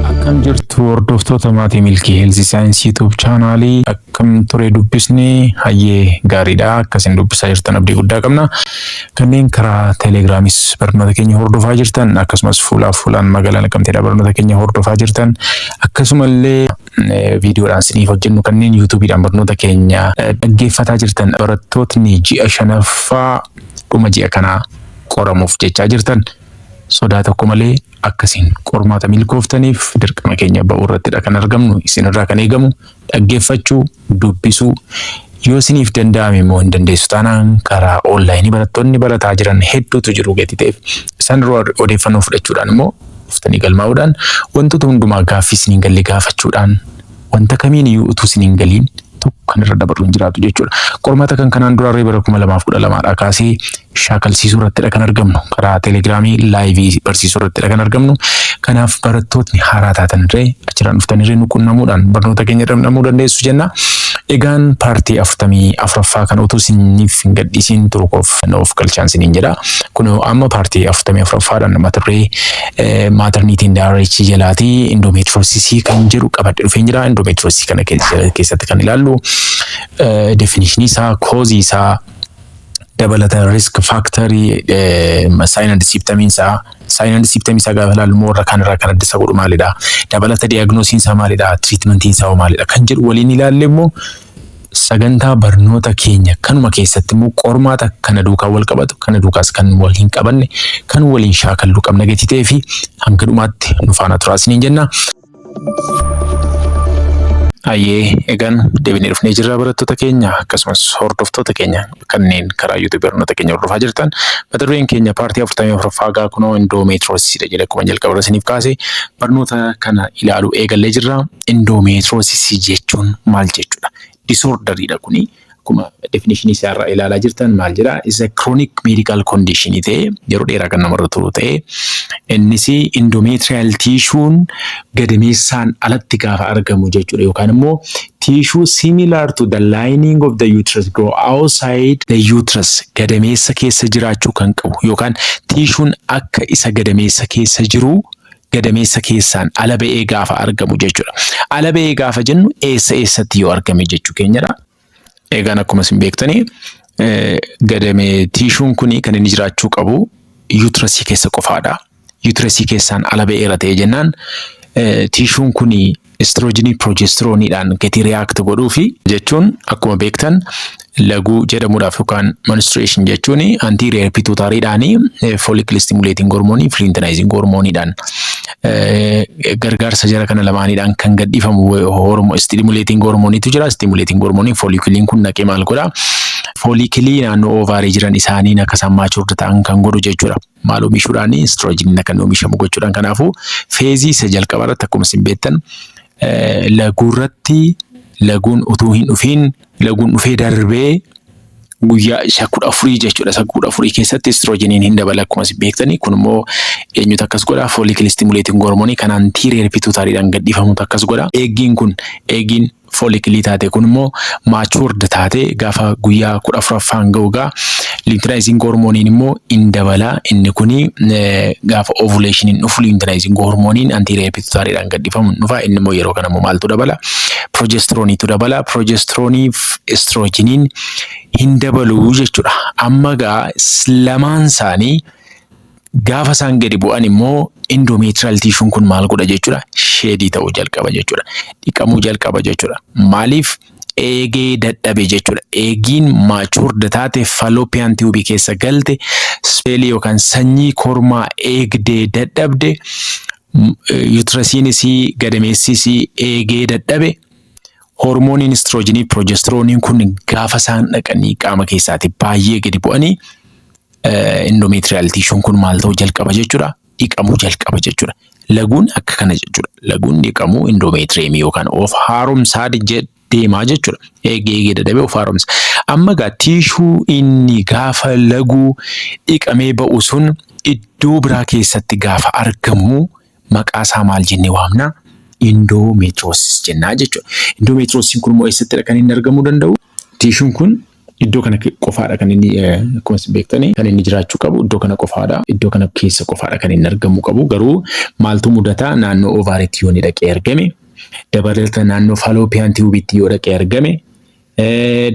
Akkam jirtu hordoftoota maatii Milkii Health Science YouTube channelii? Akkam ture dubbisni? Hayyee, gaariidha. Akkasin dubbisaa jirtan abdii guddaa qabna. Kanneen karaa Telegramis barnoota keenya hordofaa jirtan, akkasumas fuulaaf fuulaan magaalaa Naqamteedha barnoota keenya hordofaa jirtan, akkasumallee viidiyoodhaan isiniif hojjennu kanneen YouTubeiidhaan barnoota keenya dhaggeeffataa jirtan, barattootni ji'a shanaffaa dhuma ji'a kanaa qoramuuf jechaa jirtan, sodaa tokko malee akkasiin qormaata milkooftaniif dirqama keenya ba'uu irrattidha kan argamnu. Isinirraa kan eegamu dhaggeeffachuu, dubbisuu, yoo isiniif danda'ame immoo, hin dandeessu taanaan karaa onlineii barattoonni barataa jiran hedduutu jiru gati ta'eef isaan irraa odeeffannoo fudhachuudhaan immoo dhuftanii galmaa'uudhaan, wantoota hundumaa gaaffii isiniin galle gaafachuudhaan, wanta kamiin iyyuu utuu isiniin galiin tokko kan irra dabarru hin jiraatu jechuudha. Qormaata kan kanaan duraarree bara 2012dhaa kaasee shaakalsiisuu irrattidha kan argamnu. Karaa Telegramii liveii barsiisuu irrattidha kan argamnu. Kanaaf barattootni haaraa taatan irree achirraan dhuftanii nu qunnamuudhaan barnoota keenya dhamdhamuu dandeessu jenna. Egaan partii 44ffaa kan utuu isiniif hin gadhiisiin turu koof of galchaan isiniin jedha. Kun amma partii 44ffaadhaan mata duree maternity and RH jalaatii endometriosisii kan jedhu qabadhe dhufeen jira. Endometriosisii kana keessatti kan ilaallu definitionii isaa, causeii isaa, dabalata risk factorii, sign and symptomiin isaa. Sign and symptomii isaa gaafa ilaallu immoo warra kaan irraa kan adda isa godhu maalidha? Dabalata diagnosisiin isaa maalidha? Treatmentiin isaa maalidha? Kan jedhu waliin ilaalle immoo sagantaa barnoota keenya kanuma keessatti immoo qormaata kana duukaa wal qabatu, kana duukaas kan wal hin qabanne kan waliin shaakalluu qabna gatii ta'ee fi hanga dhumaatti nu faana turaa isiniin jenna. Hayyee, egaan deebinee dhufnee jirra. Barattoota keenya akkasumas hordoftoota keenya kanneen karaa YouTubeii barnoota keenya hordofaa jirtan, mata dureen keenya partii 44ffaa gaa kunoo endometriosisidha jedhe. Akkuma jalqaba isiniif kaase barnoota kana ilaaluu eegallee jirra. Endometriosisii jechuun maal jechuudha? Disorderiidha kuni. Akkuma definitionii isaa irraa ilaalaa jirtan maal jedha? Is a chronic medical condition ta'ee yeroo dheeraa kan namarra turu ta'ee, innis endometrial tissueun gadameessaan alatti gaafa argamu jechuudha, yookaan immoo tissue similar to the lining of the uterus grow outside the uterus, gadameessa keessa jiraachuu kan qabu yookaan tissueun akka isa gadameessa keessa jiru gadameessa keessaan ala ba'ee gaafa argamu jechuudha. Ala ba'ee gaafa jennu eessa eessatti yoo argame jechuu keenyadha. Egaan akkuma isin beektanii gadamee tissueun kun kan inni jiraachuu qabu uterusii keessa qofaadha. Uterusii keessaan ala ba'eera ta'e jennaan tissueun kun estrogenii progesteroneiidhaan gati react godhuu fi jechuun akkuma beektan laguu jedhamuudhaaf yookaan menstruation jechuun anterior pituitarydhaan follicle stimulating hormoneii fi luteinizing hormoneiidhaan gargaarsa jara kana lamaaniidhaan kan gadhiifamu stimulating hormoneiitu jira. Stimulating hormoneiin follicleiin kun naqee maal godhaa? Follicleii naannoo ovaryii jiran isaaniin akka isaan matured ta'an kan godhu jechuudha. Maal oomishuudhaan? Estrogeniin akka inni oomishamu gochuudhaan. Kanaafuu phaseii isa jalqabaa irratti akkuma isin beektan laguurratti laguun utuu hin dhufiin, laguun dhufee darbee guyyaa isa 14 jechuudha. Isa 14 keessatti estrogeniin hin dabala akkuma isin beektanii. Kun immoo eenyutu akkas godha? Follicle stimulating hormoneii kan anterior pituitarydhaan gadhiifamutu akkas godha. Eeggiin kun, eggiin follicleii taate kun immoo matured taate gaafa guyyaa 14ffaan ga'u gaa luteinizing hormoneiin immoo in dabala. Inni kuni gaafa ovulationiin dhufu luteinizing hormoneiin anterior pituitarydhaan gadhiifamu dhufa. Inni immoo yeroo kana immoo maaltu dabala? Progesteroneiitu dabala. Progesteroneiif estrogeniin hin dabalu jechuudha. Amma gaa lamaan isaanii gaafa isaan gadi bu'an immoo endometrial tissueun kun maal godha jechuudha? Shedii ta'uu jalqaba jechuudha. Dhiqamuu jalqaba jechuudha. Maaliif? Eegee dadhabe jechuudha. Eggiin matured taate fallopian tubeii keessa galte cellii yookaan sanyii kormaa eegdee dadhabde, uterusiinis gadameessis eegee dadhabe, hormooniin estrogenii progesteroneiin kun gaafa isaan dhaqanii qaama keessaatti baay'ee gadi bu'anii endometrial tissueun kun maal ta'uu jalqaba jechuudha? Dhiqamuu jalqaba jechuudha. Laguun akka kana jechuudha. Laguun dhiqamuu endometriumii yookaan of haaromsaa deemaa jechuudha. Eegee eegee dadhabee of haaromsa. Amma egaa tissue inni gaafa laguu dhiqamee ba'u sun iddoo biraa keessatti gaafa argamu maqaa isaa maal jennee waamna? Endometriosis jennaa jechuudha. Endometriosisiin kun immoo eessattidha kan inni argamuu danda'u? Tissueun kun Iddoo kana qofaadha kan inni, akkuma isin beektanii, kan inni jiraachuu qabu iddoo kana qofaadha. Iddoo kana keessa qofaadha kan inni argamuu qabu. Garuu maaltu mudata? Naannoo ovaryitti yoo inni dhaqee argame, dabalata naannoo fallopian tubeitti yoo dhaqee argame,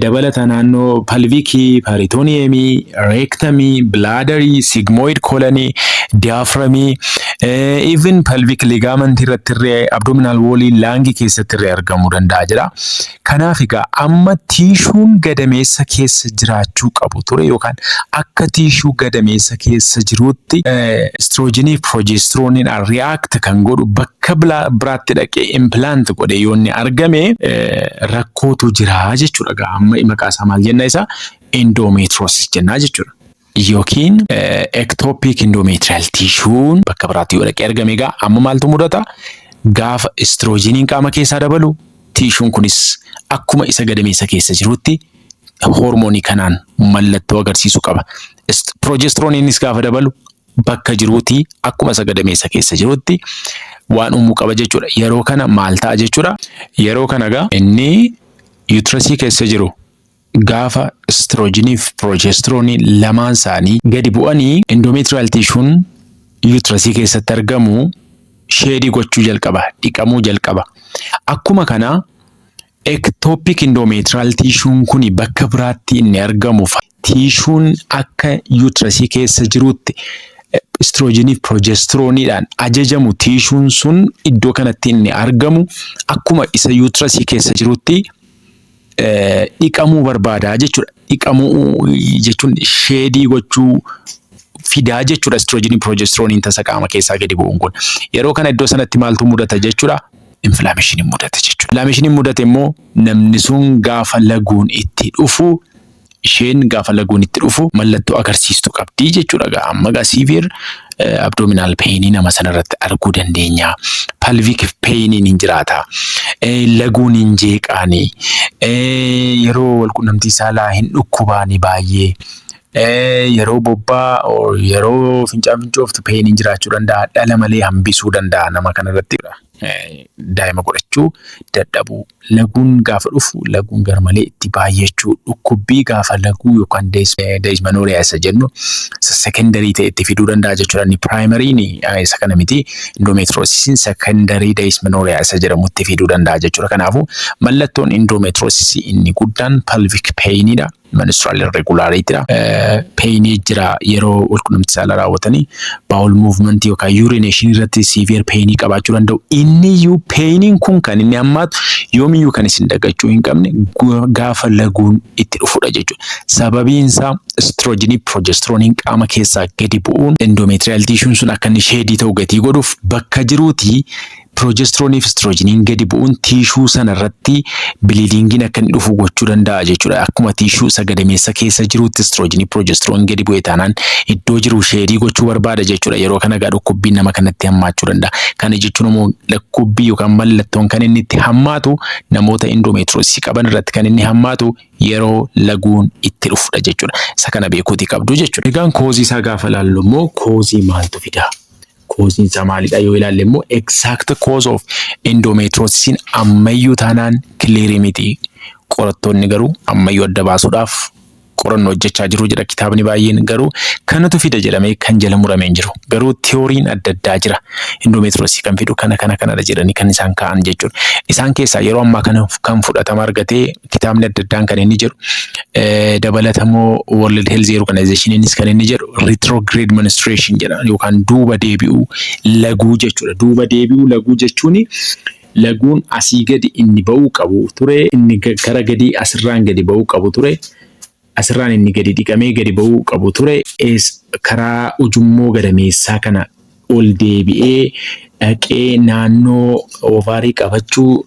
dabalata naannoo pelvicii, peritoneumii, rectumii, bladderii, sigmoid colonii, diaphragmii, even pelvic ligamentii irratti illee, abdominal wallii, lungii keessatti illee argamuu danda'a jedha. Kanaaf egaa amma tissueun gadameessa keessa jiraachuu qabu ture yookaan akka tissue gadameessa keessa jirutti estrogenii fi progesteroneiin react kan godhu bakka biraatti dhaqee implant godhe yoo inni argame rakkootu jira jechuudha. Egaa amma maqaa isaa maal jenna? Isa endometriosis jennaa jechuudha. Yookiin ectopic endometrial tissueun bakka biraatti yoo dhaqee argame, egaa amma maaltu mudata? Gaafa estrogeniin qaama keessaa dabalu, tissueun kunis akkuma isa gadameessa keessa jirutti hormoonii kanaan mallattoo agarsiisuu qaba. Progesteroneiinis gaafa dabalu bakka jiruutii akkuma isa gadameessa keessa jirutti waan uumuu qaba jechuudha. Yeroo kana maal ta'a jechuudha? Yeroo kana egaa inni uterusii keessa jiru gaafa estrogenii fi progesteroneii lamaan isaanii gadi bu'anii, endometrial tissueun uterusii keessatti argamu shedii gochuu jalqaba, dhiqamuu jalqaba. Akkuma kana ectopic endometrial tissueun kuni bakka biraatti inni argamu, tissueun akka uterusii keessa jirutti estrogenii fi progesteroneiidhaan ajajamu, tissueun sun iddoo kanatti inni argamu akkuma isa uterusii keessa jirutti dhiqamuu barbaada jechuudha. Dhiqamuu jechuun shedii gochuu fidaa jechuudha, estrogenii progesteroneiin tasa qaama keessaa gadi bu'uun kun. Yeroo kana iddoo sanatti maaltu mudata jechuudha? Inflammationiin mudata jechuudha. Inflammationiin mudate immoo namni sun gaafa laguun itti dhufu, isheen gaafa laguun itti dhufu mallattoo agarsiistu qabdi jechuudha. Egaa amma egaa severe abdominal painii nama sanarratti arguu dandeenya. Pelvic painiin hin jiraata. Laguun hin jeeqaani. Yeroo walqunnamtii saalaa hin dhukkubaani baay'ee. Yeroo bobbaa, yeroo fincaan fincooftu painiin jiraachuu danda'a. Dhala malee hambisuu danda'a nama kanarratti. Daa'ima godhachuu dadhabuu, laguun gaafa dhufu laguun garmalee itti baay'achuu, dhukkubbii gaafa laguu yookaan dysmenorrhea isa jennu isa secondary ta'e itti fiduu danda'a jechuudha. Inni primaryn isa kana miti, endometriosisiin secondary dysmenorrhea isa jedhamu itti fiduu danda'a jechuudha. Kanaafuu mallattoon endometriosisii inni guddaan pelvic painidha. Menstrual irregularityidha. Painii jira yeroo walqunnamtii saalaa raawwatanii, bowel movement yookaan urination irratti severe painii qabaachuu danda'u. Inni iyyuu painiin kun kan inni hammaatu yoomiyyuu kan isin dagachuu hin qabne gaafa laguun itti dhufudha jechuudha. Sababiin isaa estrogenii progesteroneiin qaama keessaa gadi bu'uun endometrial tissueun sun akka inni shedii ta'u gatii godhuuf, bakka jiruutii progesteroneii fi estrogeniin gadi bu'uun tissue sana irratti bleedingiin akka inni dhufu gochuu danda'a jechuudha. Akkuma tissue isa gadameessa keessa jirutti estrogenii progesterone gadi bu'e taanaan iddoo jiru shedii gochuu barbaada jechuudha. Yeroo kana egaa dhukkubbiin nama kanatti hammaachuu danda'a. Kana jechuun immoo dhukkubbii yookaan mallattoon kan inni itti hammaatu, namoota endometriosisii qaban irratti kan inni hammaatu yeroo laguun itti dhufudha jechuudha. Isa kana beekuutii qabdu jechuudha. Egaan causeii isaa gaafa ilaallu immoo, causeii maaltu fida? Causeiin isaa maalidha yoo ilaalle immoo, exact cause of endometriosisiin ammayyuu taanaan clearii miti. Qorattoonni garuu ammayyuu adda baasuudhaaf qorannoo hojjechaa jiru jedha kitaabni baay'een, garuu kanatu fida jedhamee kan jala muramee hin jiru. Garuu theoryn adda addaa jira. Endometriosisii kan fidu kana kana kanadha jedhanii kan isaan kaa'an jechuudha. Isaan keessaa yeroo ammaa kana kan fudhatama argatee kitaabni adda addaan kan inni jedhu, dabalatamoo World Health Organizationinis kan inni jedhu, retrograde menstruation jedha yookaan duuba deebi'uu laguu jechuudha. Duuba deebi'uu laguu jechuuni laguun asii gadi inni ba'uu qabu ture, inni gara gadii asirraan gadi ba'uu qabu ture, asirraan inni gadi dhiqamee gadi ba'uu qabu ture karaa ujummoo gadameessaa kana ol deebi'ee dhaqee naannoo ovary qabachuu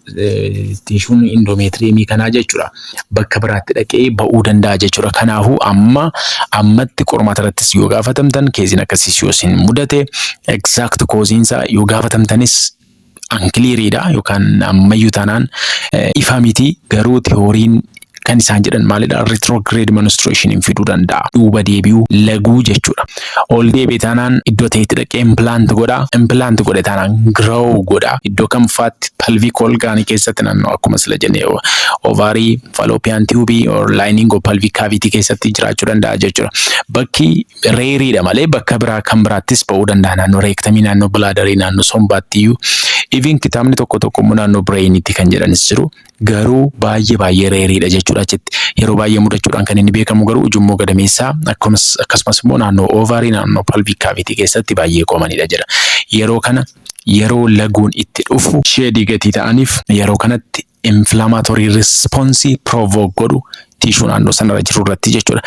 tissueun endometriumii kanaa jechuudha. Bakka biraatti dhaqee ba'uu danda'a jechuudha. Kanaafuu amma ammatti qormaata irrattis yoo gaafatamtan, caseiin akkasiis yoo isin mudate, exact causeiinsaa yoo gaafatamtanis uncleariidha yookaan ammayyuu taanaan ifa miti, garuu theoryn Kan isaan jedhan maalidha? Retrograde menstruation fiduu danda'a. Duuba deebi'uu laguu jechuudha. Ol deebi'e taanaan iddoo ta'etti dhaqee implant godha. Implant godhe taanaan grow godha. Iddoo kam faatti? Pelvic organ keessatti, naannoo akkuma sila jennee ovary, fallopian tube or lining of pelvic cavity keessatti jiraachuu danda'a jechuudha. Bakki rareiidha malee bakka biraa kan biraattis ba'uu danda'a. Naannoo rectumii, naannoo bladderii, naannoo sombaatti iyyuu. Even kitaabni tokko tokko immoo naannoo brainiitti kan jedhanis jiru. Garuu baay'ee baay'ee rareiidha jechuudha achitti. Yeroo baay'ee mudachuudhaan kan inni beekamu garuu ujummoo gadameessaa, akkasumas immoo naannoo ovary, naannoo pelvic cavity keessatti baay'ee commonidha jedha. Yeroo kana, yeroo laguun itti dhufu shedii gatii ta'aniif, yeroo kanatti inflammatory response provoke godhu tissue naannoo sanarra jiru irratti jechuudha.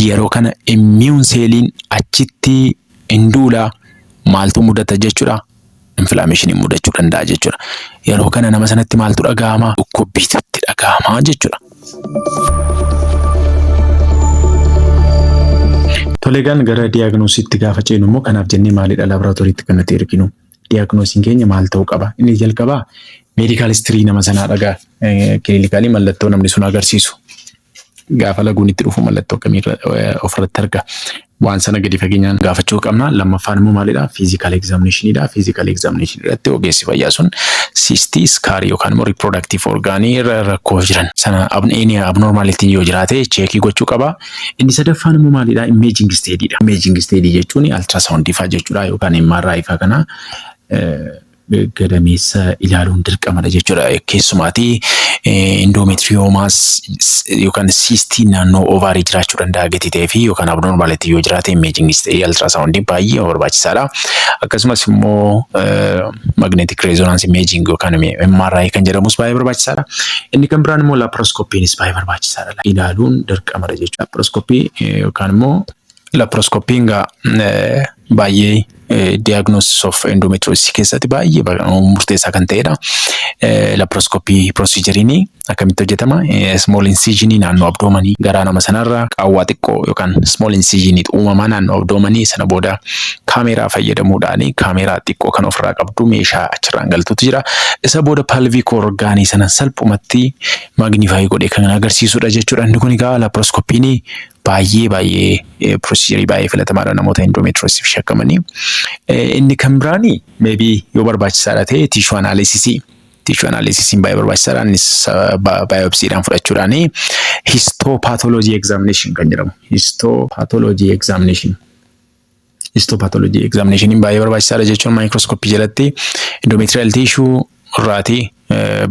Yeroo kana immune celliin achitti hinduulaa maaltu mudata jechuudha? Inflammation mudachuu danda'a jechuudha. Yeroo kana nama sanatti maaltu dhaga'ama? Dhukkubbiitu itti dhaga'ama jechuudha. Toleegaan gara diagnosisiitti gaafa ceenu immoo, kanaaf jennee maalidha laaboraatooriitti kan nuti erginu? Diagnosisiin keenya maal ta'uu qaba? Inni jalqabaa medical history nama sanaa dhagaa. Clinicalii mallattoo namni sun agarsiisu. Gaafa laguun itti dhufu mallattoo akkamii ofirratti arga? Waan sana gadi fageenyaan gaafachuu qabna. Lammaffaan immoo maalidha? Physical examinationiidha. Physical examinationii irratti ogeessi fayyaa sun cystii, scarii yookaan immoo reproductive organii irra rakkoo jiran sana any abnormalityn yoo jiraate checkii gochuu qaba. Inni sadaffaan immoo maalidha? Imaging studydha. Imaging study jechuun ultrasoundii fa'aa jechuudha yookaan MRI fa'aa kana gadameessa ilaaluun dirqamadha jechuudha. Keessumaatii endometriomas yookaan cystiin naannoo ovary jiraachuu danda'a gati ta'ee fi yookaan abnormality yoo jiraate imagingis ta'ee ultrasoundiin baay'ee barbaachisaadha. Akkasumas immoo magnetic resonance imaging yookaan MRI kan jedhamus baay'ee barbaachisaadha. Inni kan biraan immoo laparoscopyinis baay'ee barbaachisaadha. Ilaaluun dirqamadha jechuudha. Laparoscopy yookaan immoo laparoscopyiin baay'ee diagnosis of endometriosis keessatti baay'ee murteessaa kan ta'edha. Laparoscopy procedureiin akkamitti hojjetama? Small incisionii naannoo abdomenii, garaa nama sanarra qaawwaa xiqqoo yookaan small incisionii uumamaa naannoo abdomenii sana booda kaameeraa fayyadamuudhaan, kaameeraa xiqqoo kan ofirraa qabdu meeshaa achirraan galtutu jira. Isa booda pelvic organii sana salphumatti magnify godhee kan agarsiisudha jechuudha. Inni kun egaa laparoscopyiin baay'ee baay'ee procedureii baay'ee filatamaadha namoota endometriosisiif shakkamanii. Inni kan biraani maybe yoo barbaachisaadha ta'e tissue analysisii. Tissue analysisiin baay'ee barbaachisaadha. Innis biopsiidhaan fudhachuudhaani histopathology examination kan jedhamu. Histopathology examination. Histopathology examinationiin baay'ee barbaachisaadha jechuun maayikirooskooppii jalatti endometrial tissue irraatii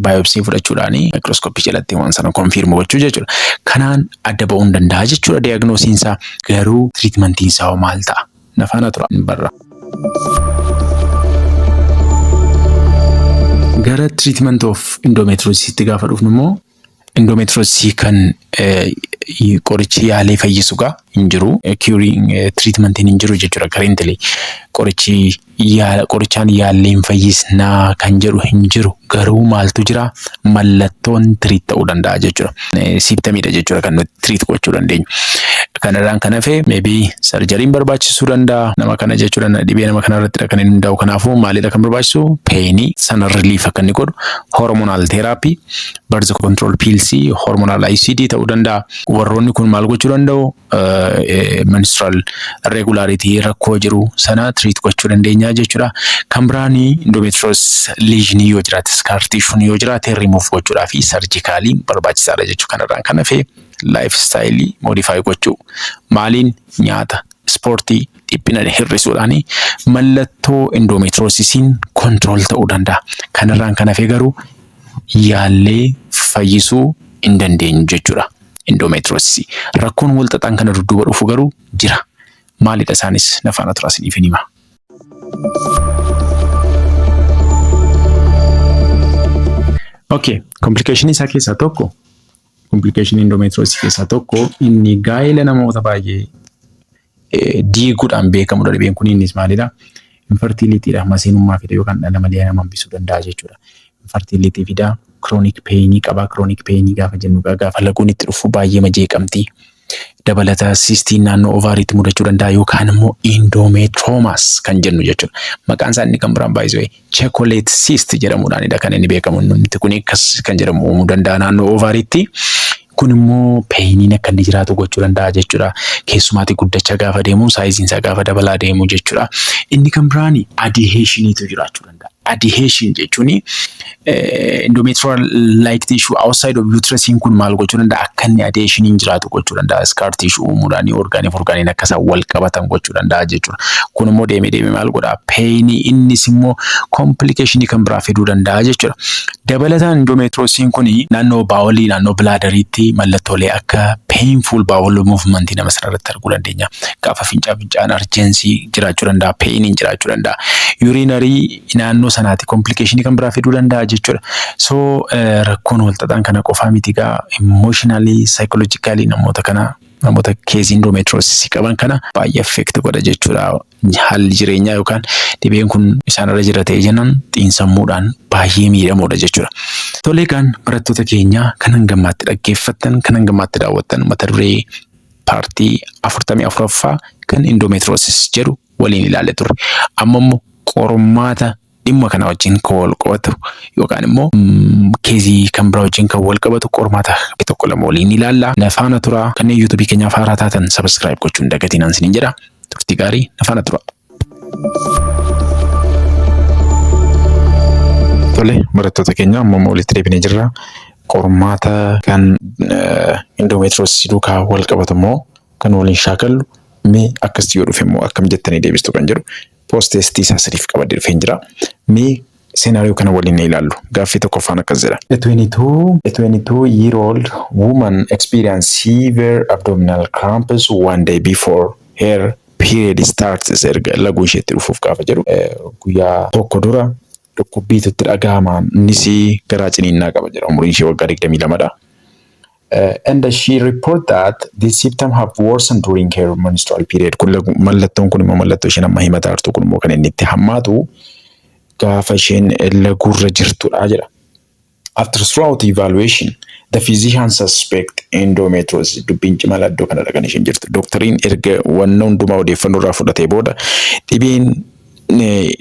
biopsy fudhachuudhaani maayikirooskooppii jalatti waan sana confirm gochuu jechuudha. Kanaan adda ba'uu hin danda'a jechuudha diagnosisiin isaa. Garuu treatmentiin isaa hoo maal ta'a? Nafaana tura barra. Gara treatment of endometriosisitti gaafa dhufnu immoo, endometriosisii kan qorichi yaalee fayyisu gaa hin jiru. Cureiin, treatmentiin hin jiru jechuudha. Currently qorichi qorichaan yaallee hin fayyisnaa kan jedhu hin jiru. Garuu maaltu jira? Mallattoon treat ta'uu danda'a jechuudha. Symptomiidha jechuudha kan nuti treat gochuu dandeenyu. Kanarraan kan hafe maybe surgeryin barbaachisuu danda'a nama kana jechuudha. Dhibee nama kana irrattidha kan inni hundaa'u. Kanaafuu maalidha kan barbaachisu? Painii sana relief akka inni godhu hormonal therapy, birth control pillsii, hormonal ICD ta'uu danda'a. Warroonni kun maal gochuu danda'u? Menstrual irregularity rakkoo jiru sana treat gochuu dandeenya jechuudha. Kan biraanii endometriosis lesionii yoo jiraate, scar tissue yoo jiraate remove gochuudhaa fi surgicalii barbaachisaadha jechuudha. Kanarraan kan hafe lifestyleii modify gochuu, maaliin? Nyaata, ispoortii, dhiphina hir'isuudhaan mallattoo endometriosisiin control ta'uu danda'a. Kanarraan kan hafe garuu yaallee fayyisuu hin dandeenyu jechuudha. Endometriosisii. Rakkoon wal xaxaan kana dudduuba dhufu garuu jira. Maalidha isaanis? Nafaana turaa, isiniif hin hima. Okay, complication isaa keessaa tokko, complication endometriosis keessaa tokko, inni gaa'ela namoota baay'ee diiguudhaan beekamudha dhibeen kun, innis maalidha? Infertilityidha. Maseenummaa fida yookaan dhala malee nama hambisuu danda'a jechuudha. Infertility fida, chronic painii qaba. Chronic painii gaafa jennu gaafa laguun itti dhufu baay'ee majeeqamti. Dabalata cystiin naannoo ovaryitti mudachuu danda'a yookaan immoo endometriomas kan jennu jechuudha. Maqaan isaa inni kan biraan baay'isee chocolate cyst jedhamuudhaanidha kan inni beekamu. Inni kun akkas kan jedhamu uumuu danda'a naannoo ovaryitti. Kun immoo painiin akka inni jiraatu gochuu danda'a jechuudha. Keessumaatti guddachaa gaafa deemu, sizeiin isaa gaafa dabalaa deemu jechuudha. Inni kan biraan adhesioniitu jiraachuu danda'a. Adhesion jechuun endometrial like tissue outside of uterusiin kun maal gochuu danda'a? Akka inni adhesioniin jiraatu gochuu danda'a. Scar tissue uumuudhaan organiif organiin akka isaan wal qabatan gochuu danda'a jechuudha. Kun immoo deemee deemee maal godhaa? Painii innis immoo complicationii kan biraa fiduu danda'a jechuudha. Dabalataan endometriosiin kun naannoo bowelii, naannoo bladderiitti mallattoolee akka painful bowel movement nama sanarratti arguu dandeenya. Gaafa fincaa fincaan urgency jiraachuu danda'a, painiin jiraachuu danda'a. Urinary naannoo sanaatti complicationii kan biraa fiduu danda'a jechuudha. So rakkoon walxaxaan kana qofaa miti egaa, emotionally, psychologically namoota kana, namoota caseii endometriosisii qaban kana baay'ee affect godha jechuudha. Haalli jireenyaa yookaan dhibeen kun isaanirra jira ta'e jennaan xiinsammuudhaan baay'ee miidhamoodha jechuudha. Tole egaan barattoota keenya, kan hangammaatti dhaggeeffattan, kan hangammaatti daawwattan, mata duree partii 44ffaa kan endometriosis jedhu waliin ilaalle turre. Amma immoo qormaata dhimma kana wajjin kan wal qabatu yookaan immoo caseii kan biraa wajjin kan wal qabatu qormaata tokko lama waliin ilaalla. Na faana turaa. Kanneen YouTubeii keenyaaf haaraa taatan subscribe gochuun dagatiin isiniin jedha. Turtii gaarii, na faana turaa. Tole barattoota keenya, amma immoo walitti deebinee jirra. Qormaata kan endometriosisii duukaa wal qabatu immoo kan waliin shaakallu, mee akkasitti yoo dhufe immoo akkam jettanii deebistu kan jedhu post testii isaa sadiif qabadee dhufeen jira. Mee scenario kana waliin ni ilaallu. Gaaffii tokkoffaan akkas jedha. A 22 year old woman experienced severe abdominal cramps one day before her period starts. Erga laguu isheetti dhufuuf gaafa jedhu guyyaa tokko dura dhukkubbiitu itti dhagahama. Innis garaa ciniinnaa qaba jedha. Umuriin ishee waggaa 22dha. And she report that this symptom have worsened during her menstrual period. Kun mallattoon kun immoo, mallattoo isheen amma himataa jirtu kun immoo kan inni itti hammaatu gaafa isheen laguurra jirtudha jedha. After throughout evaluation, the physician suspect endometriosis. Dubbiin cimaa iddoo kanadha kan isheen jirtu. Doktariin erga wanna hundumaa odeeffannoo irraa fudhatee booda dhibeen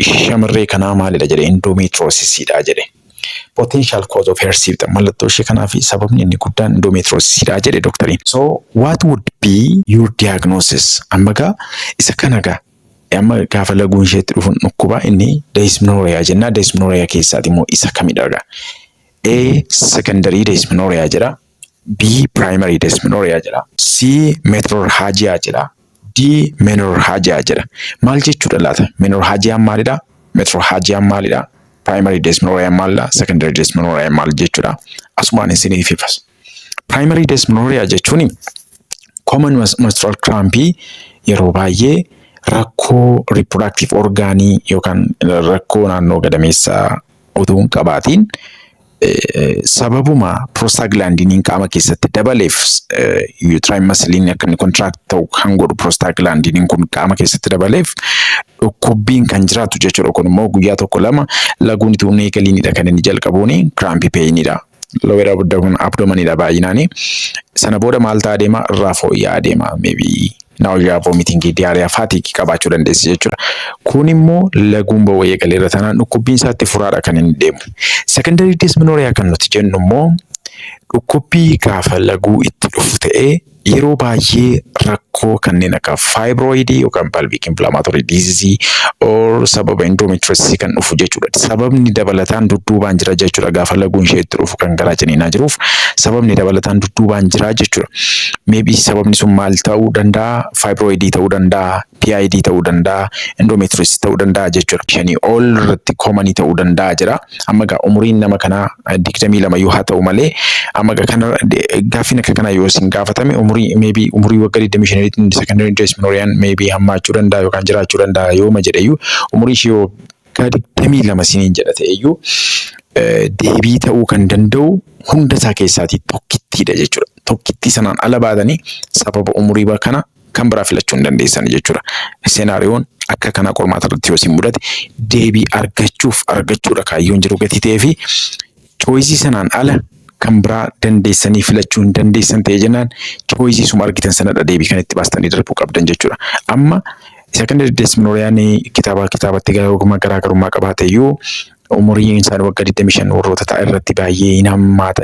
shamarree kanaa maalidha jedhe? Endometriosisidha jedhe. Potential cause of her symptom, mallattoo ishee kanaa fi sababni inni guddaan endometriosisidha jedhe doktariin. So what would be your diagnosis? Amma gaa isa kana gaa amma gaafa laguun isheetti dhufuun dhukkuba inni dysmenorrhea jenna. Dysmenorrhea keessaati immoo isa kamidha gaa? A, secondary dysmenorrhea jedha. B, primary dysmenorrhea jedha. C, metrorrhagia jedha. D, menorrhagia jedha. Maal jechuudha laata? Menorrhagiaan maalidha? Metrorrhagiaan maalidha? Primary dysmenorrhea maalidha? Secondary dysmenorrhea maal jechuudha? Asumaan isiniif ibsa. Primary dysmenorrhea jechuun common menstrual crampii yeroo baay'ee rakkoo reproductive organii yookaan rakkoo naannoo gadameessaa utuu hin qabaatiin sababuma prostaglandiniin qaama keessatti dabaleef, uterine muscleiin akka inni contract ta'u kan godhu prostaglandiniin kun qaama keessatti dabaleef dhukkubbiin kan jiraatu jechuudha. Kun immoo guyyaa tokko lama laguun utuu hin eegaliinidha kan inni jalqabuuni, crampy painidha. Lower abdomenidha baay'inaani. Sana booda maal ta'aa deema? Irraa fooyya'aa deema. Maybe nausea, vomiting, diarrhea, fatigue qabaachuu dandeessi jechuudha. Kun immoo laguun ba'uu eegaleera taanaan dhukkubbiin isaatti furaadha kan inni deemu. Secondary dysmenorrhea kan nuti jennu immoo dhukkubbii gaafa laguu itti dhufu ta'ee yeroo baay'ee rakkoo kanneen akka fibroidii yookaan pelvic inflammatory disease or sababa endometriosis kan dhufu jechuudha. Sababni dabalataan dudduubaan jira jechuudha, gaafa laguun ishee itti dhufu kan garaa ciniinaa jiruuf sababni dabalataan dudduubaan jira jechuudha. Maybe sababni sun maal ta'uu danda'a? Fibroidii ta'uu danda'a, PID ta'uu danda'a, endometriosis ta'uu danda'a jechuudha. 5 ol irratti commonii ta'uu danda'a jira. Amma egaa umuriin nama kanaa 22 yoo haa ta'u malee, amma egaa kana gaaffiin akka kanaa yoo isin gaafatame, umurii maybe umurii waggaa 25tti secondary dysmenorrheaan maybe hammaachuu danda'a yookaan jiraachuu danda'a yooma jedheyyuu, umurii ishee waggaa 22 isiniin jedha ta'eyyuu, deebii ta'uu kan danda'u hunda isaa keessaatii tokkittiidha jechuudha. Tokkittii sanaan ala baatanii sababa umurii kana kan biraa filachuu hin dandeessan jechuudha. Scenarioon akka kanaa qormaata irratti yoo isin mudate, deebii argachuuf argachuudha kaayyoon jiru gatii ta'ee fi choiceii sanaan ala kan biraa dandeessanii filachuu hin dandeessan ta'e jennaan, choiceii suma argitan sanadha deebii kan itti baastanii darbuu qabdan jechuudha. Amma secondary dysmenorrheaan kitaaba kitaabatti garaagarummaa qabaate iyyuu Umuriin isaanii waggaa 25 warroota ta'an irratti baay'ee hin hammaata,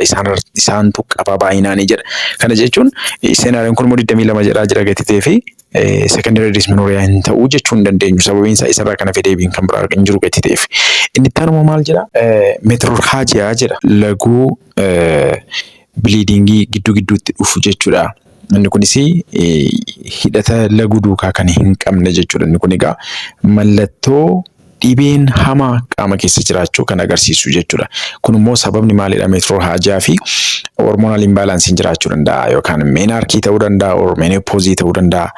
isaantu qaba baay'inaanii jedha. Kana jechuun scenarioon kun immoo 22 jedhaa jira gati ta'ee fi secondary dysmenorrhea hin ta'uu jechuu hin dandeenyu. Sababiin isaa isarraa kana fedee deebiin kan biraa hin jiru gati ta'eef. Inni itti aanu maal jedha? Metrorrhagia jedha. Laguu bleedingii gidduu gidduutti dhufu jechuudha. Inni kunis hidhata laguu duukaa kan hin qabne jechuudha. Inni kun egaa mallattoo dhibeen hamaa qaama keessa jiraachuu kan agarsiisu jechuudha. Kun immoo sababni maalidha? Metrorrhagia fi hormonal imbalanceiin jiraachuu danda'a yookaan menarche ta'uu danda'a or menopause ta'uu danda'a.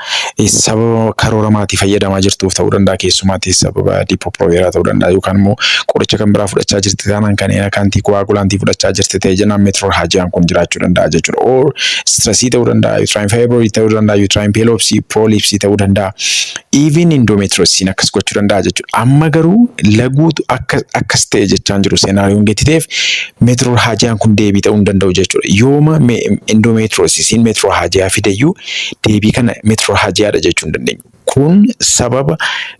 Sababa karoora maatii fayyadamaa jirtuuf ta'uu danda'a, keessumaatti sababa Depo-Provera ta'uu danda'a yookaan immoo qoricha kan biraa fudhachaa jirti taanaan, kanneen akka anticoagulantii fudhachaa jirti ta'e jennaan, metrorrhagiaan kun jiraachuu danda'a jechuudha. Or stressii ta'uu danda'a, uterine fibroid ta'uu danda'a, uterine prolapse ta'uu danda'a. Even endometriosiin akkas gochuu danda'a jechuudha. Amma garuu laguutu akka akkas ta'e jechaan jiru scenarioon gati ta'eef metrorrhagiaan kun deebii ta'uu hin danda'u jechuudha. Yooma endometriosiin metrorrhagia fideyyuu deebii kana metrorrhagiadha jechuu hin dandeenyu. Kun sababa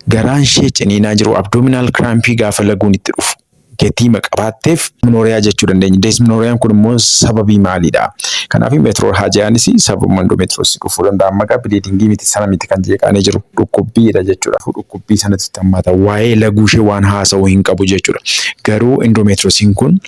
garaan ishee ciniinaa jiru, abdominal crampii gaafa laguun itti dhufu gatii qabaatteef dysmenorrhea jechuu dandeenya. Dysmenorrheaan kun immoo sababii maalidha? Kanaaf metrorrhagianis sababuma endometriosis dhufuu danda'a. Maqaa bleedingii miti, sana miti kan jeeqaanii jiru, dhukkubbiidha jechuudha. Dhukkubbii sanatti hammaata. Waa'ee laguu ishee waan haasa'uu hin qabu jechuudha. Garuu endometriosiin kun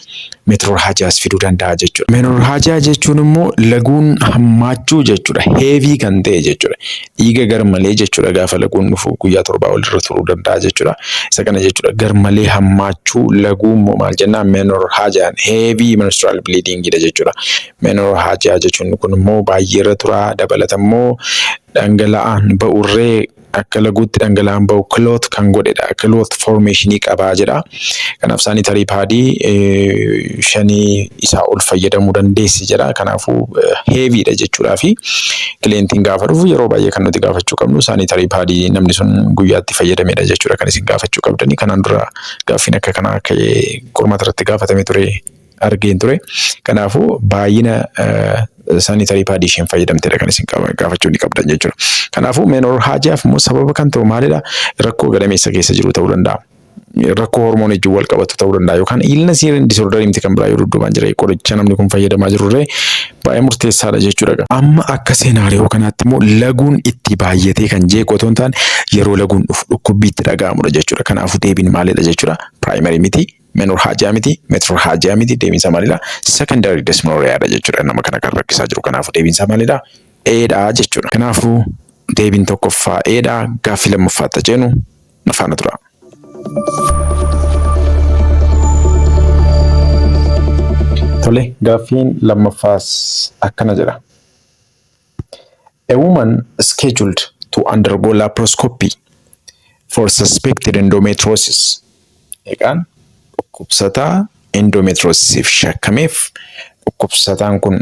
metrorrhagias fiduu danda'a jechuudha. Menorrhagia jechuun immoo laguun hammaachuu jechuudha. Heavy kan ta'e jechuudha. Dhiiga garmalee jechuudha, gaafa laguun dhufu guyyaa 7 ol irra turuu danda'a jechuudha. Isa kana jechuudha. Garmalee hammaachuu laguu immoo maal jennaan? Menorrhagiaan heavy menstrual bleeding dha jechuudha. Menorrhagia jechuun kun immoo baay'ee irra tura, dabalata immoo dhangala'aan ba'urree akka laguutti dhangala'aan ba'u clot kan godhedha. Clot formationii qabaa jedha. Kanaaf sanitary padii 5 isaa ol fayyadamuu dandeessi jedha. Kanaafuu heavydha jechuudhaa fi clientiin gaafa dhufu yeroo baay'ee kan nuti gaafachuu qabnu sanitary padii namni sun guyyaatti fayyadamedha jechuudha kan isin gaafachuu qabdanii. Kanaan dura gaaffiin akka kanaa ka'ee qormaata irratti gaafatamee ture argeen ture. Kanaafuu baay'ina sanitary padii isheen fayyadamtedha kan isin gaafachuu ni qabdan jechuudha. Kanaafuu menorrhagiaaf immoo sababa kan ta'u maalidha? Rakkoo gadameessa keessa jiru ta'uu danda'a. Rakkoo hormoonii wajjin wal qabatu ta'uu danda'a yookaan illness disorderii miti kan biraa yoo dudduubaan jira, qoricha namni kun fayyadamaa jirurree baay'ee murteessaadha jechuudha. Amma akka scenario kanaatti immoo laguun itti baay'atee kan jeequ otoo hin taane yeroo laguun dhufu dhukkubbii itti dhaga'amudha jechuudha. Kanaafuu deebiin maalidha jechuudha? Primary miti, menorrhagia miti, metrorrhagia miti, deebiinsaa maalidha? Secondary dysmenorrheadha jechuudha. Nama kana kan rakkisaa jiru, kanaafuu deebiinsaa maalidha? A dha jechuudha. Kanaafuu deebiin tokkoffaa A dha. Gaaffii lammaffaatti ceenu, na faana tura. Tole, gaaffiin lammaffaas akkana jedha. A woman scheduled to undergo laparoscopy for suspected endometriosis. Egaan dhukkubsataa endometriosisiif shakkameef dhukkubsataan kun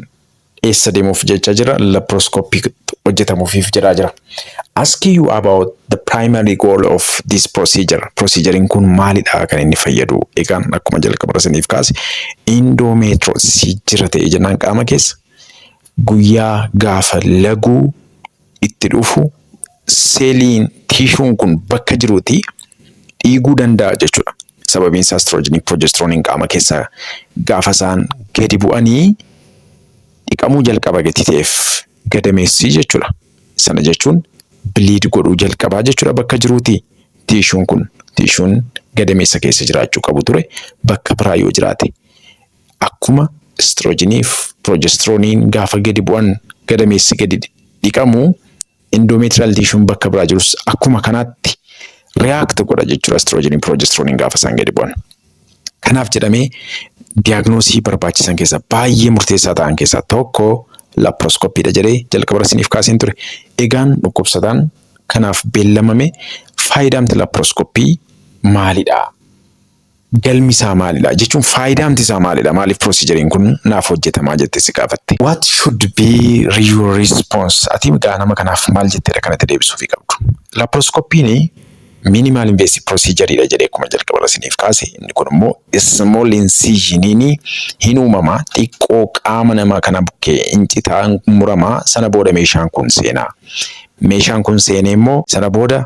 eessa deemuuf jecha jira? Laparoscopy hojjetamuufiif jedhaa jira. Ask you about the primary goal of this procedure. Proceduriin kun maalidha kan inni fayyadu? Egaan akkuma jalqaba isiniif kaase, endometriosis jira ta'e jennaan qaama keessa guyyaa gaafa laguu itti dhufu seeliin tissueun kun bakka jiruuti dhiiguu danda'a jechuudha. Sababiin isaa estrogenii progesteroniin qaama keessaa gaafa isaan gadi bu'anii dhiqamuu jalqaba gati ta'eef gadameessii jechuudha. Sana jechuun bleed godhuu jalqabaa jechuudha bakka jiruuti. Tissueun kun, tissueun gadameessa keessa jiraachuu qabu ture, bakka biraa yoo jiraate, akkuma estrogeniif progesteroniin gaafa gadi bu'an gadameessi gadi dhiqamu, endometrial tissueun bakka biraa jirus akkuma kanaatti react godha jechuudha estrogenii progesteroniin gaafa isaan gadi bu'an. Kanaaf jedhamee diagnosisii barbaachisan keessaa baay'ee murteessaa ta'an keessaa tokko laparoscopydha jedhee jalqaba isiniif kaaseen ture. Egaan dhukkubsataan kanaaf beellamame, faayidaamti laparoscopy maalidha? Galmi isaa maalidha? Jechuun faayidaamti isaa maalidha? Maaliif proceduriin kun naaf hojjetamaa jettee si gaafatte? What should be your response? Ati egaa nama kanaaf maal jetteedha kanatti deebisuufii qabdu? Laparoscopyn minimal invasive procedureidha jedhee akkuma jalqaba isiniif kaase, inni kun immoo small incisioniin hin uumamaa, xiqqoo qaama namaa kana bukkee incitaan muramaa, sana booda meeshaan kun seenaa. Meeshaan kun seenee immoo sana booda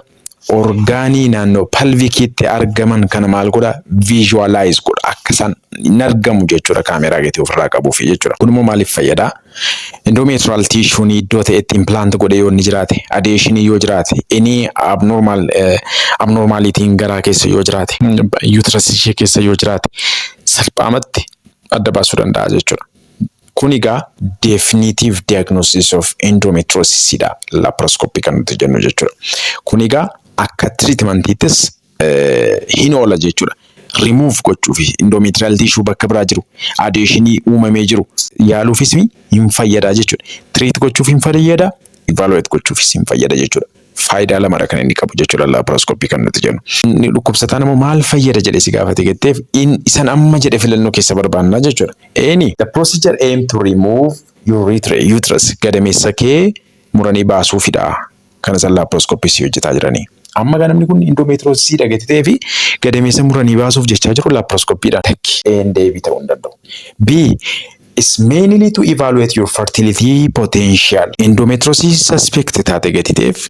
Orgaanii naannoo pelviciitti argaman kana maal godha? Visualize godha. Akka isaan hin argamu jechuudha, kaameraa gatii ofirraa qabuufi jechuudha. Kun immoo maaliif fayyada? Endometrial tissue'n iddoo ta'etti implant godhee yoo inni jiraate, adhesion yoo jiraate, inni abnormalitiin garaa keessa yoo jiraate, uterus ishee keessa yoo jiraate, salphaamatti adda baasuu danda'a jechuudha. Kun egaa definitive diagnosis of endometriosis dha, laparoscopy kan nuti jennu jechuudha. Kun egaa akka treatmentiittis hin oola jechuudha. Remove gochuuf endometrial tissue bakka biraa jiru, adhesionii uumamee jiru yaaluufis hin fayyada jechuudha. Treat gochuuf hin fayyada, evaluate gochuufis hin fayyada jechuudha. Faayidaa lamadha kan inni qabu jechuudha laparoscopy kan nuti jennu. Inni dhukkubsataan immoo maal fayyada jedhee si gaafate jetteef, isan amma jedhe filannoo keessa barbaannaa jechuudha. Eeni, the procedure aim to remove your uterus, gadameessa kee muranii baasuufidha. Kana isaan laparoscopy si hojjetaa jiranii. Amma gaa namni kun endometriosis dhagate ta'ee fi gadameessa muranii baasuuf jechaa jiru laparoscopyidhaan. Takki een deebii ta'uu hin danda'u. B is mainly to evaluate your fertility potential. Endometriosis suspect taate gati ta'eef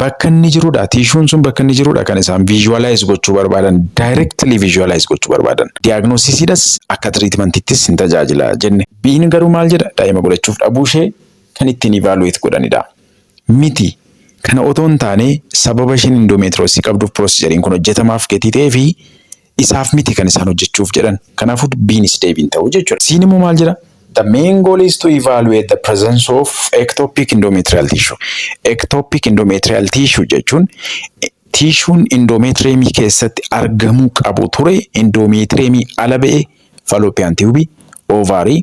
bakka inni jirudha. Tissueun sun bakka inni jirudha kan isaan visualize gochuu barbaadan. Directly visualize gochuu barbaadan. Diagnosisiidhas akka treatmentittis hin tajaajila jenne. B'n garuu maal jedha? Daa'ima godhachuuf dhabuu ishee kan ittiin evaluate godhanidha. Miti. Kana otoo hin taane, sababa isheen endometriosis qabduuf proceduriin kun hojjetamaaf gatii ta'ee fi isaaf miti kan isaan hojjechuuf jedhan. Kanaafuu B'nis deebiin ta'u jechuudha. C'n immoo maal jedha? The main goal is to evaluate the presence of ectopic endometrial tissue. Ectopic endometrial tissue jechuun tissueun endometriumii keessatti argamuu qabu ture endometriumii ala ba'e fallopian tube, ovary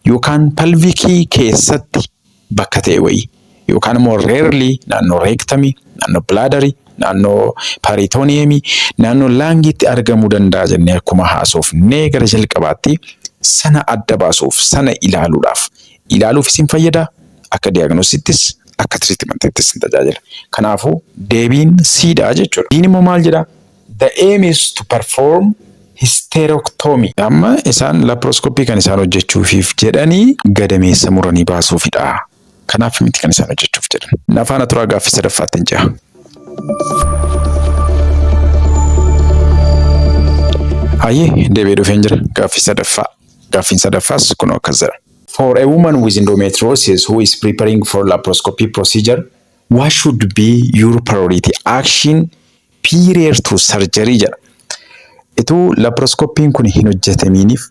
yookaan pelvicii keessatti bakka ta'e wayii yookaan immoo rarely naannoo rectumii, naannoo bladderii, naannoo peritoneumii, naannoo lungiitti argamuu danda'a jennee akkuma haasofnee gara jalqabaatti, sana adda baasuuf, sana ilaaluudhaaf, ilaaluuf isin fayyada, akka diagnosisittis akka treatmentittis hin tajaajila. Kanaafuu deebiin C'dha jechuudha. D'n immoo maal jedha? The aim is to perform hysterectomy. Amma isaan laparoscopy kan isaan hojjechuufiif jedhanii gadameessa muranii baasuufidha. Kanaaf miti kan isaan hojjechuuf jedhan. Nafaana turaa, gaaffii sadaffaatti hin ce'a. Hayyee, deebi'ee dhufeen jira gaaffii sadaffaa. Gaaffiin sadaffaas kunoo akkas jedha. For a woman with endometriosis who is preparing for laparoscopy procedure, what should be your priority action prior to surgery jedha. Ituu laparoscopiin kun hin hojjetamiiniif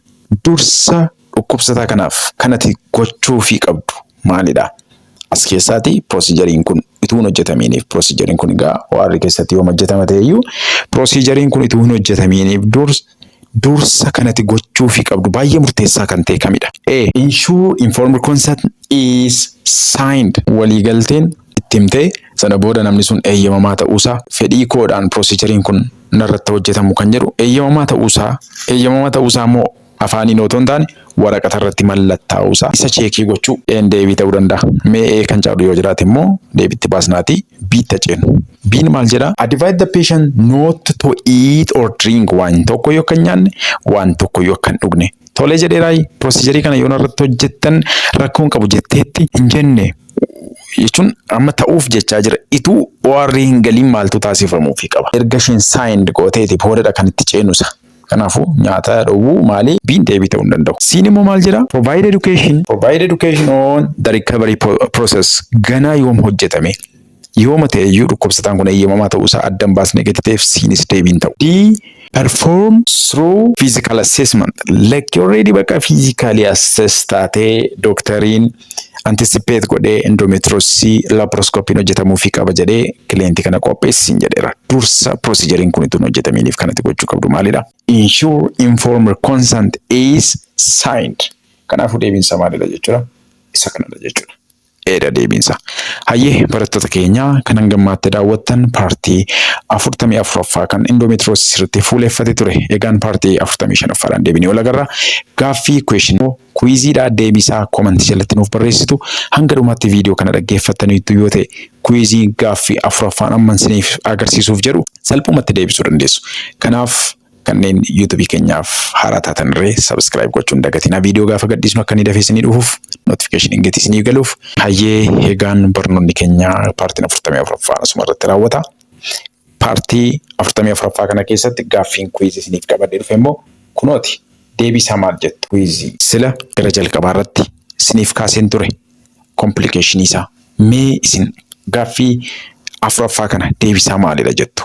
dursa dhukkubsataa kanaaf kanati gochuufii qabdu maalidha? As keessaati proceduriin kun ituu hin hojjetamiiniif, proceduriin kun egaa warri keessatti yoom hojjetama ta'eyyuu, proceduriin kun ituu hin hojjetamiiniif dursa kanati gochuufii qabdu baay'ee murteessaa kan ta'e kamidha? A. Ensure informed consent is signed. Waliigalteen itti himtee sana booda namni sun eeyyamamaa ta'uusaa, fedhii koodhaan proceduriin kun narratti hojjetamu kan jedhu eeyyamamaa ta'uusaa immoo afaaniin otoo hin taane waraqata irratti mallattaa'uusaa isa check gochuu een deebii ta'uu danda'a. Mee ee kan caalu yoo jiraate immoo deebitti baasnaatii B'tti ceenu. B'n maal jedhaa? Advise the patient not to eat or drink, waan tokko yoo kan nyaanne, waan tokko yoo kan dhugne. Tolee jedheeraayi, procedurii kana yoo narratti hojjettan rakkoon qabu jetteetti hin jenne jechuun amma ta'uuf jechaa jira. Ituu OR hin galiin maaltu taasifamuufii qaba? Erga isheen signed gooteeti boodadha kan itti ceenusa. Kanaafuu nyaata dhowwuu maali? B'n deebii ta'uu hin danda'u. C'n immoo maal jedha? Provide education on the recovery process. Ganaa yoom hojjetame? Yooma ta'e iyyuu dhukkubsataan kun eeyyamamaa ta'uusaa adda hin baasne gadi ta'eef C'nis deebiin ta'u. D, perform thorough physical assessment. Like already bakka physically assess taatee dooktariin anticipate godhee endometriosis laparoscopiin hojjetamuufii qaba jedhee clientii kana qopheessin jedheera. Dursa proceduriin kun ittiin hojjetaminiif kanatti gochuu qabdu maalidha? Ensure informed consent is signed. Kanaafuu deebiinsa maalidha jechuudha? Isa kanadha jechuudha. Eedha deebiinsa. Hayyee, barattoota keenya kan hangammaatti daawwattan, partii 44ffaa kan endometriosis irratti fuuleffate ture. Egaan partii 45ffaadhaan deebinee ol agarra. Gaaffii question quiziidhaa deebisaa commentii jalatti nuuf barreessitu. Hanga dhumaatti viidiyoo kana dhaggeeffattaniitu yoo ta'e, quizii gaaffii afuraffaan amman isiniif agarsiisuuf jedhu salphumatti deebisuu dandeessu. Kanaaf kanneen YouTubeii keenyaaf haaraa taatan irree subscribe gochuun dagatinaa, viidiyoo gaafa gadhiisnu akka inni dafee isinii dhufuuf, notificationiin gatii isinii galuuf. Hayyee, egaan barnoonni keenya partiin 44ffaan asuma irratti raawwata. Paartii 44ffaa kana keessatti gaaffiin quiz isiniif qabadhee dhufe immoo kunooti. Deebii isaa maal jettu? Quiz sila gara jalqabaa irratti isiniif kaaseen ture complication isaa. Mee isin gaaffii afuraffaa kana deebii isaa maalidha jettu?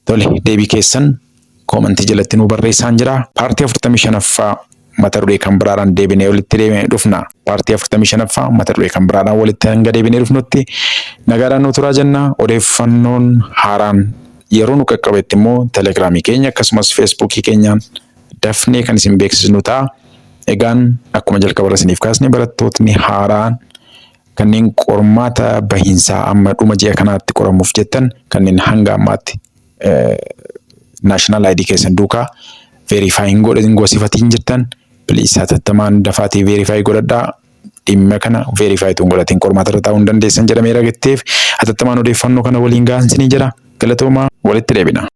Tole, deebii keessan koomantii jalatti nuu barreessaan jira. Paartii 45ffaa mata duree kan biraadhaan deebinee walitti deebinee dhufna. Paartii 45ffaa mata duree kan biraadhaan walitti hanga deebinee dhufnutti nagaadhaan nu turaa jenna. Odeeffannoon haaraan yeroo nu qaqqabetti immoo Telegiraamii keenya akkasumas Feesbuukii keenyaan dafnee kan isin beeksisnu ta'a. Egaan akkuma jalqabarra isiniif kaasne, barattootni haaraan kanneen qormaata bahiinsaa amma dhuma ji'a kanaatti qoramuuf jettan, kanneen hanga ammaatti national ID keessan duukaa verify hin godhin goosifatiin jirtan, please hatattamaan dafaatii verify godhadhaa. Dhimma kana verify tun godhatiin qormaata irra taa'uu hin dandeessan jedhameera jetteef hatattamaan odeeffannoo kana waliin gahan isinii jira. Galatoomaa, walitti deebina.